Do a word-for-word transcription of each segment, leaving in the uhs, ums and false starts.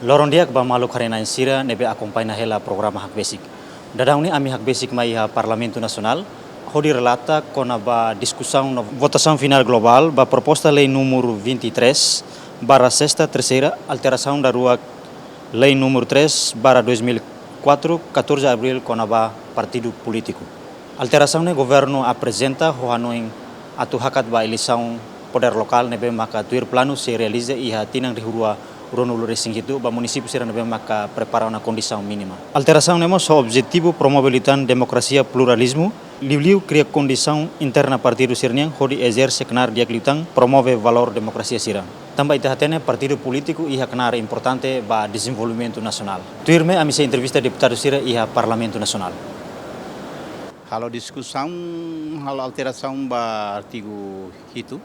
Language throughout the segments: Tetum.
Loron di'ak ba maluk haree-na'in sira ne'ebé akompaña hela programa Hakbesik. Daudaun ne'e ami hakbesik mai iha Parlamentu Nasionál, hodi relata kona-ba diskusaun no votasaun finál globál ba proposta lei númeru vinte e três barra sexta terceira, alterasaun daruak lei númeru três barra dois mil e quatro, catorze de abril, kona-ba partidu polítiku. Alterasaun ne'e governu aprezenta ho hanoin atu hakat ba eleisaun podér lokál ne'ebé maka tuir planu sei realiza iha tinan rihun rua ruanulu-resin-hitu ba munisípiu sira ne'ebé maka prepara ona kondisaun mínima. Alterasaun ne'e mós ho objetivu promove liután demokrasia, pluralizmu, liuliu kria kondisaun interna partidu sira-nian hodi ezerse knaar di'ak liután, promove valór demokrasia sira. Tanba ita hatene partidu polítiku iha knaar importante ba dezenvolvimentu nasionál. Tuirmai ami sei entrevista deputadu sira iha Parlamentu Nasionál. Halo diskusaun, halo alterasaun ba artigu hitu.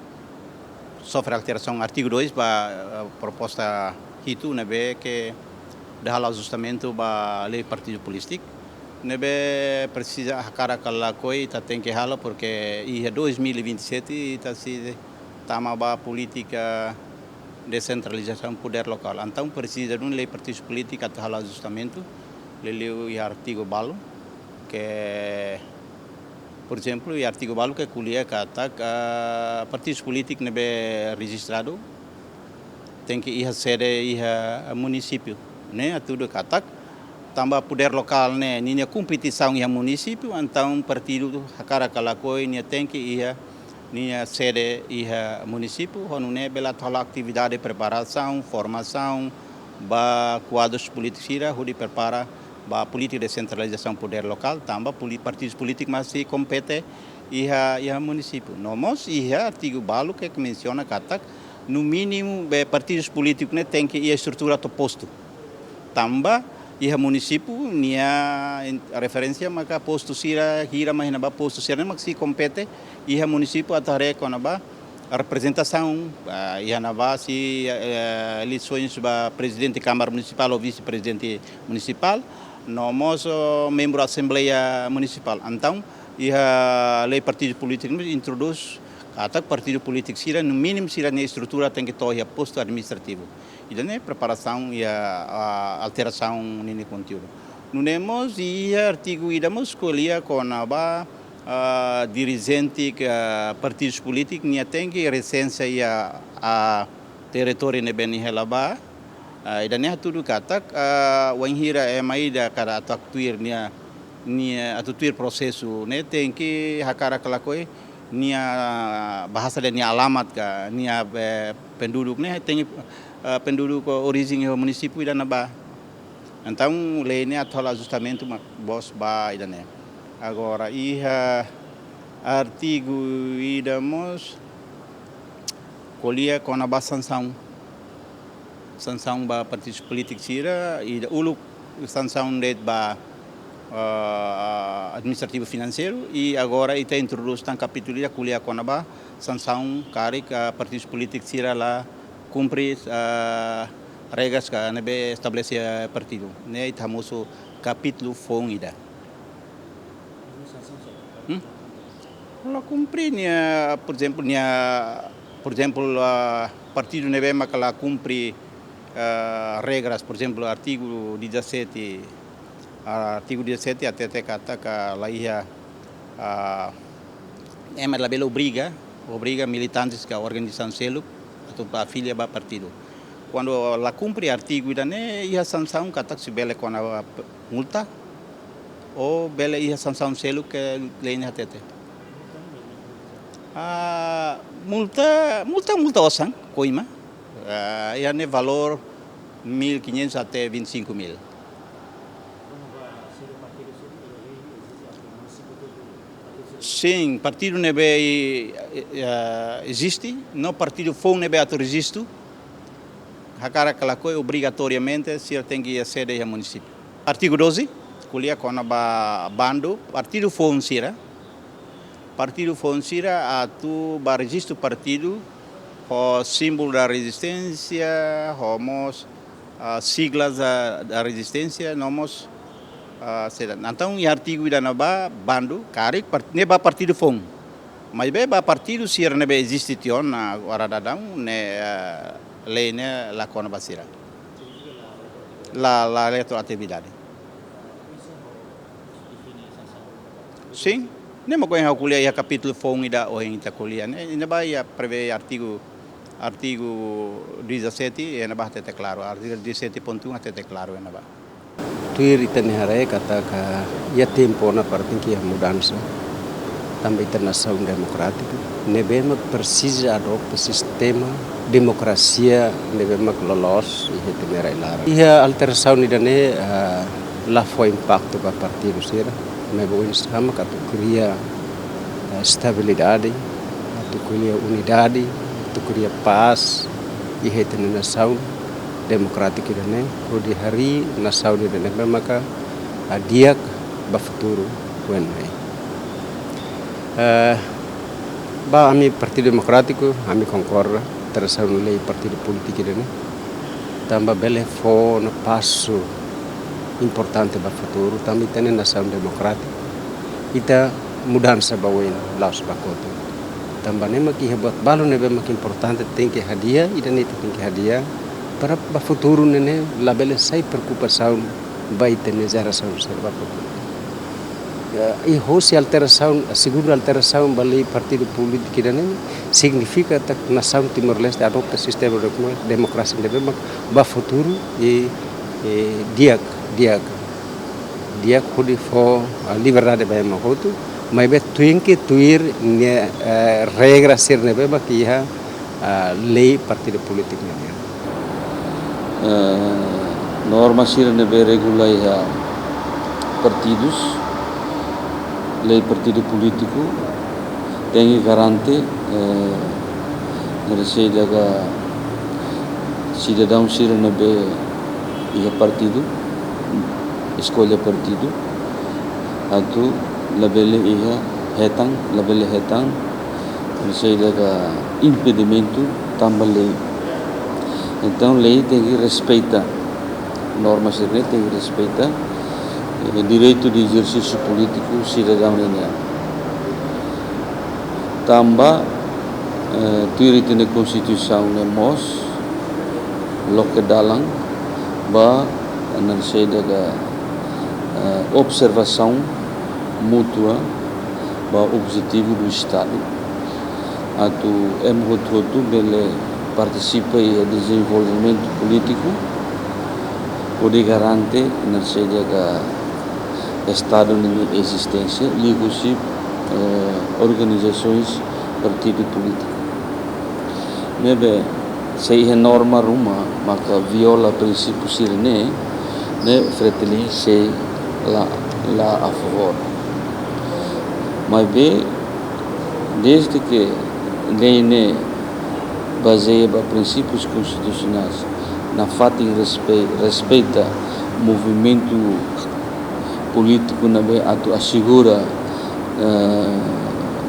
Sofre alterasaun artigu dois ba, eh, proposta hitu ne'ebé ke ita halo ajustamentu ba lei partidu polítiku. Ne'ebé presiza hakarak ka lakohi ita tenke halo, porque iha dois mil e vinte e sete ita sei tama ba polítika desentralizasaun podér lokál. Entaun presiza duni lei partidu polítiku atu halo ajustamentu, liuliu iha artigu balu, ke, por ezemplu, iha artigu balu ke ko'alia katak, ah, partidu polítiku ne'ebé rejistradu tenke iha sede iha munisípiu. Ne'e hatudu katak, tanba podér lokál ne'e ninia kompetisaun iha munisípiu, entaun partidu hakarak ka lakohi nia tenke iha nia sede iha munisípiu, ho nune'e bele atu halo atividade preparasaun, formasaun ba kuadrus polítiku sira hodi prepara ba polítika desentralizasaun podér lokál, tanba poli-, partidu polítiku mak sei kompete iha, iha munisípiu. No mós iha artigu balu ke mensiona katak, no mínimu, be, partidu polítiku ne'e tenke iha estrutura to'o postu. Tanba iha munisípiu nia in-, referénsia maka postu sira, hira mak iha ne'ebá postu sira ne'e mak sei kompete iha munisípiu atu haree kona-ba reprezentasaun, ah, iha ne'ebá sei, eh, eleisoens ba prezidente Kámara Munisipál ou vise-prezidente munisipál, no mós, oh, membru Asembleia Munisipál. Entaun, iha lei partidu polítiku ne'e introdús katak partidu polítiku sira, no mínimu sira-nia estrutura tenke to'o iha postu administrativu. Ida-ne'e preparasaun iha, ah, alterasaun ninia konteúdu. Nune'e mós iha artigu ida mós ko'alia kona-ba, ah, dirijente ka partidu polítiku nia tenke resensa iha, ah, territóriu ne'ebé nia hela ba. Ah, ida-ne'e hatudu katak, ah, wainhira ema ida hakarak atu tuir nia, nia atu tuir prosesu ne'e tenke hakarak ka lakohi nia bahasa dehan nia alamat ka nia, eh, penduduk ne'e tenke, eh, penduduk orijen iha munisípiu ida ne'ebá. Entaun lei ne'e atu halo ajustamentu mak bos ba ida-ne'e. Agora iha artigu ida mós ko'alia kona-ba sansaun. Sansaun ba partidu polítiku sira, ida uluk sansaun de'it ba, ah, administrativu finanseiru, i agora ita introdús tan kapítulu ida ko'alia kona-ba sansaun karik, ah, partidu polítiku sira la kumpre, ah, regras ka ne'ebé estabelese, ah, partidu. Ne'e ita hamosu kapítulu foun ida. Hmm? La kumpre nia, por ezemplu, nia, por ezemplu, ah, partidu ne'ebé maka la kumpre, ah, regras, por ezemplu, artigu dezassete, ah, artigu dezassete hatete katak la iha, ah, ema labele obriga, obriga militantes ka organizasaun seluk atu ba afilia ba partidu. Kuandu la kumpre artigu ida-ne'e iha sansaun katak sei bele kona multa, ou bele iha sansaun seluk ke lei ne'e hatete. Ah, multa, multa, multa osan, koima. Ah, iha ne'e valór mil e quinhentos até vinte e cinco mil. Sin, partidu ne'ebé, eh, eh, eziste, no partidu foun ne'ebé atu rejistu, hakarak ka lakohi obrigatoriamente sira tenke iha sede iha munisípiu. Artigu doze, ko'alia kona-ba bandu, partidu foun sira. Partidu foun sira atu ba rejistu partidu, ho símbolu da rezisténsia, ho mós, ah, siglas da, da rezisténsia, no mós, ah, sira. Entaun, iha artigu ida ne'ebá bandu, karik, part-, ne'e ba partidu foun. Maibé ba partidu sira ne'ebé eziste tiha ona agora daudaun, ne'e, ah, lei ne'e la kona ba sira. la, la hetan atividade. Sin, ne'e mak ohin ha'u ko'alia iha kapítulu foun ida ohin ita ko'alia ne'e, ne'ebé iha prevee artigu, artigu dezassete, iha ne'ebá hatete klaru, artigu dezassete pontu um hatete klaru iha ne'ebá. Tuir ita-nia haree katak iha tempu ona para tenke iha mudansa. Tanba ita nasaun demokrátiku ne'ebé mak presiza adota sistema demokrasia ne'ebé mak loloos iha ita-nia rai-laran. Iha alterasaun ida-ne'e, ah, la fó impaktu ba partidu sira, maibé oinsá mak atu kria, ah, estabilidade, atu kria unidade, atu kria pás iha ita-nia nasaun demokrátiku ida-ne'e, hodi harii nasaun ida-ne'ebé maka, ah, di'ak ba futuru oin mai. Eh, ba ami Partidu Demokrátiku, ami konkorda alterasaun lei partidu polítiku ida-ne'e. Tanba bele fó ona pasu importante ba futuru, tanba ita-nia nasaun demokrátiku. Ita mudansa ba oin, la'ós ba kotuk. Tanba ne'e mak iha buat balu ne'ebé mak importante tenke hadi'a, ida-ne'e ita tenke hadi'a, para ba futuru ne'e ne'e labele sai preokupasaun ba ita-nia jerasaun sira ba futuru. Ya, i hosi alterasaun, segundu alterasaun ba lei partidu polítiku ida-ne'e, signifika katak nasaun Timor-Leste adota sistema demo-, demokrasia ne'ebé mak ba futuru i, i di'ak, di'ak. Di'ak hodi fó, ah, liberdade ba ema hotu, maibé tenke tuir ne'e, eh, regra sira ne'ebé mak iha, ah, lei partidu polítiku nian. Eh, norma sira ne'ebé regula iha partidus, lei partidu polítiku, tenke garante, eh, ne'e sei dada sidadaun sira ne'ebé iha partidu, eskolla partidu, atu labele iha hetan, labele hetan, ne'e sei dada impedimentu tanba lei. Entaun, lei tenke respeita, norma sira-ne'e tenke respeita, eh, direitu de ezersísiu polítiku sidadaun nian. Tanba, eh, tuir ita-nia Konstituisaun ne'e mós loke dalan ba, ne'e sei dada, eh, observasaun mútua ba objetivu do Estadu. Atu ema hotu-hotu bele partisipa iha dezenvolvimentu polítiku, hodi garante ne'e sei dada Estadu nia ezisténsia, liuhusi, eh, organizasoens partidu polítiku. Ne'ebé, se iha norma ruma maka viola prinsípiu sira-ne'e, ne'e Fretilin sei la, la a favór. Maibé, desde ke lei ne'e bazeia ba prinsípius konstitusionais, nafatin respe-, respeita movimentu polítiku ne'ebé atu asegura, eh,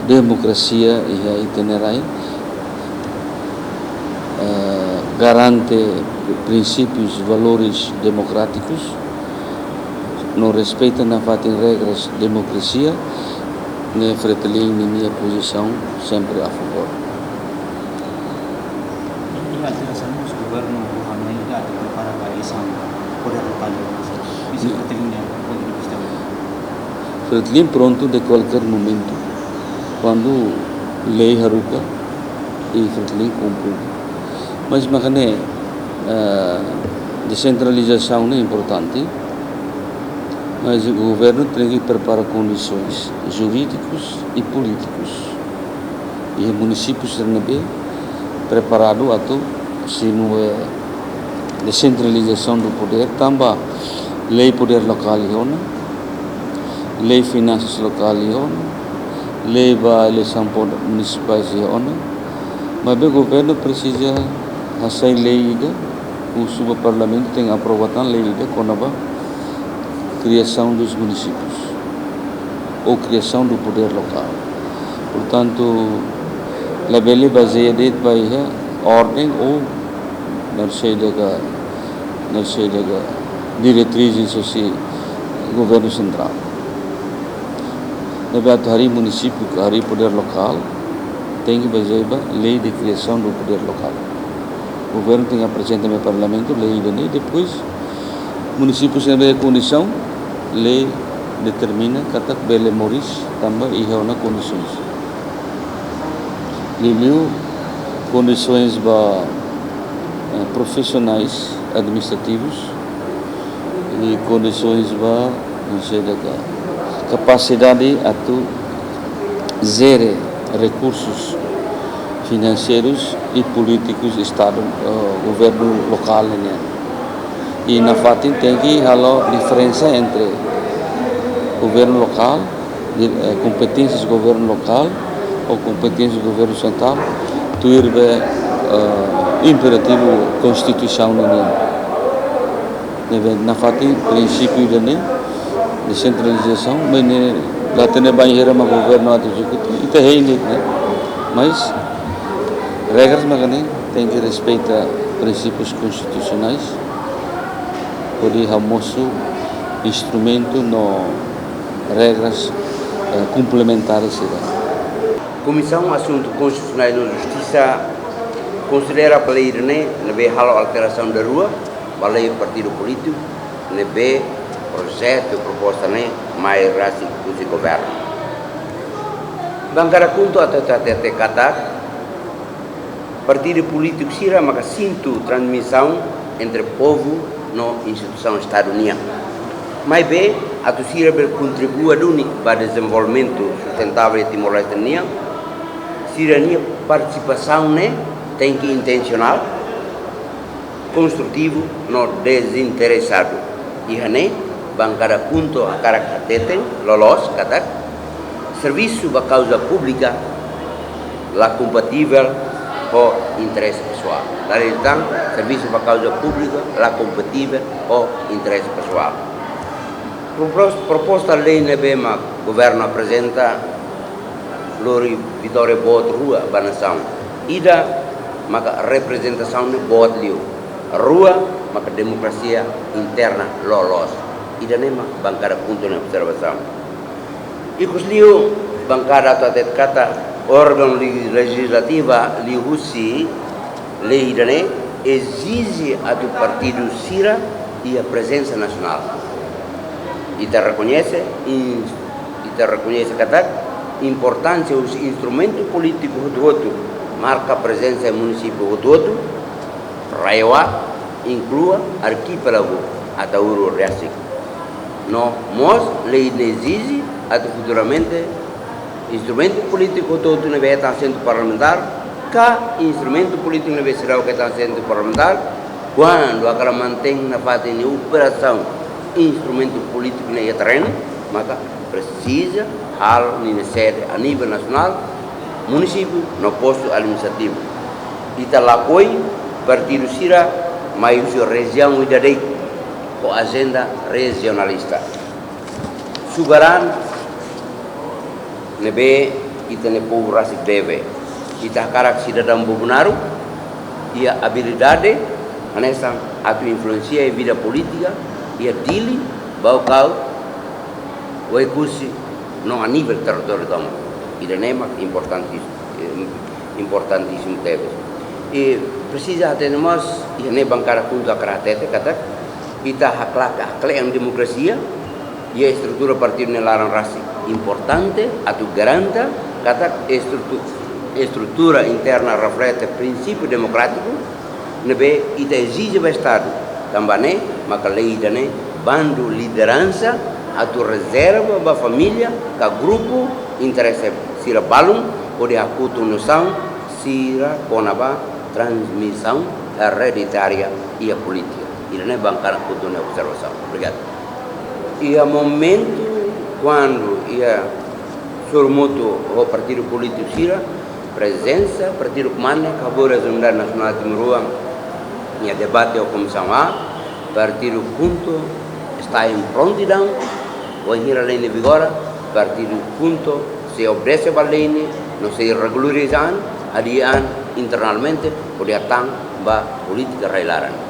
demokrasia iha ita-nia rai, eh, garante prinsípius, valores demokrátikus, no respeita nafatin regras demokrasia, ne'e Fretilin ninia pozisaun sempre a favór. Iha alterasaun mós governu hanoin atu prepara ba eleisaun podér lokál. Bisa Fretilin nia pontu de vista. Fretilin prontu de kualkér momentu. Kuandu lei haruka, i Fretilin kumpre. Mas mak ne'e, eh, desentralizasaun ne'e importante, mas governu tenke prepara kondisoens jurídikus i polítikus. Iha munisípiu sira ne'ebé preparadu atu simu, eh, desentralizasaun do podér, tanba lei podér lokál iha ona, lei finansas lokál iha ona, lei ba eleisaun podér munisipais iha ona, maibé governu presiza hasai lei ida, husu ba parlamentu tenke aprova tan lei ida kona-ba criação dos municípios ou criação do poder local. Portantu, labele bazeia de'it ba iha orden ou ne'e sei dada, ne'e sei dada diretrizes husi governu sentrál. Ne'ebé atu harii munisípiu, harii podér lokál, tenke bazeia ba lei de criação do poder local. Governu tenke aprezenta mai parlamentu lei ida-ne'e, depois Munisípiu sira ne'ebé kondisaun, lei determina katak bele moris tanba iha ona kondisaun. Liuliu kondisaun ba, eh, profisionais administrativus i kondisaun ba, no sei, kapasidade atu jere rekursus finanseirus i polítikus estadu, eh, governu lokál nian. I nafatin tenke halo diferensa entre governu lokál, di-, eh, kompeténsias governu lokál ou kompeténsias governu sentrál, tuir be, eh, imperativu konstituisaun nian. Ne'ebé nafatin prinsípiu ida-ne'e, desentralizasaun, maibé la hatene bainhira mak governu atu ezekuta, ita hein de'it, ne'e. Mas regras mak ne'e tenke respeita prinsípius konstitusionais, hodi hamosu instrumentu no regras, eh, komplementares sira. Komisaun Asuntu Konstitusionais no Justisa konsidera ba lei ne'e, ne'ebé halo alterasaun daruak ba lei partidu polítiku, ne'ebé projetu proposta ne'e mai rasik husi governu. Bankada KHUNTO hateten katak partidu polítiku sira maka sintu transmisaun entre povu no instituisaun estadu nian. Maibé, atu sira bele kontribui duni ba dezenvolvimentu sustentável Timor-Leste nian, sira-nia partisipasaun ne'e tenke intensionál, konstrutivu no dezinteresadu. Iha ne'e, bankada KHUNTO hakarak hateten loloos katak servisu ba kauza públika la kompativel ho interese pesoál. Dala ida tan, servisu ba kauza públika la kompativel ho interese pesoál. Propos-, proposta lei ne'ebé mak governu aprezenta lori vitória boot rua ba nasaun. Ida maka reprezentasaun ne'e boot liu. Rua maka demokrasia interna loloos. Ida-ne'e mak bankada KHUNTO nia observasaun. Ikus liu, bankada atu hateten katak órgaun li-, lejizlativa liuhusi lei ida-ne'e ezije atu partidu sira iha prezensa nasionál. Ita rekoñese, in-, ita rekoñese katak importánsia husi instrumentu polítiku hotu-hotu, marka prezensa iha munisípiu hotu-hotu, RAEOA, inklui arkipelagu Ataúru rasik. No mós lei ne'e ezije atu futuramente instrumentu polítiku hotu-hotu ne'ebé hetan asentu parlamentár, ka instrumentu polítiku ne'ebé seidauk hetan asentu parlamentár, kuandu hakarak mantein nafatin nia operasaun instrumentu polítiku ne'e iha terrenu, maka presiza halo ninia sede a nivel nasionál, munisípiu no postu administrativu. Ita lakohi partidu sira mai husi rejiaun ida de'it ho ajenda rejionalista. Sugarán ne'ebé ita-nia povu rasik deve. Ita hakarak sidadaun Bobonaro iha abilidade hanesan atu influensia iha vida polítika iha Dili, Baucau, Oekusi no a nivel territóriu tomak. Ida-ne'e mak importantis-, eh, importantísimu tebes. I presiza hatene mós, iha ne'e bankada KHUNTO hakarak hatete katak ita hakla-, haklean demokrasia iha estrutura partidu nia laran rasik. Importante atu garanta katak estrutu-, estrutura interna reflete prinsípiu demokrátiku ne'ebé ita ezije ba estadu. Tanba ne'e maka lei ida-ne'e bandu lideransa atu rezerva ba família ka grupu interese sira balun hodi hakotu nosaun sira kona-ba transmisaun ereditária iha polítika. Ida-ne'e bankada KHUNTO nia observasaun. Obrigadu. Iha momentu kuandu iha sorumutu ho partidu polítiku sira, prezensa partidu kmanek haburas unidade nasionál Timor-Leste, nia debate ho Komisaun A, partidu KHUNTO está em prontidão, wainhira lei ne'e vigora, partidu KHUNTO sei obedese ba lei ne'e, no sei regulariza an, hadi'a an internamente, hodi hetan ba polítika rai-laran.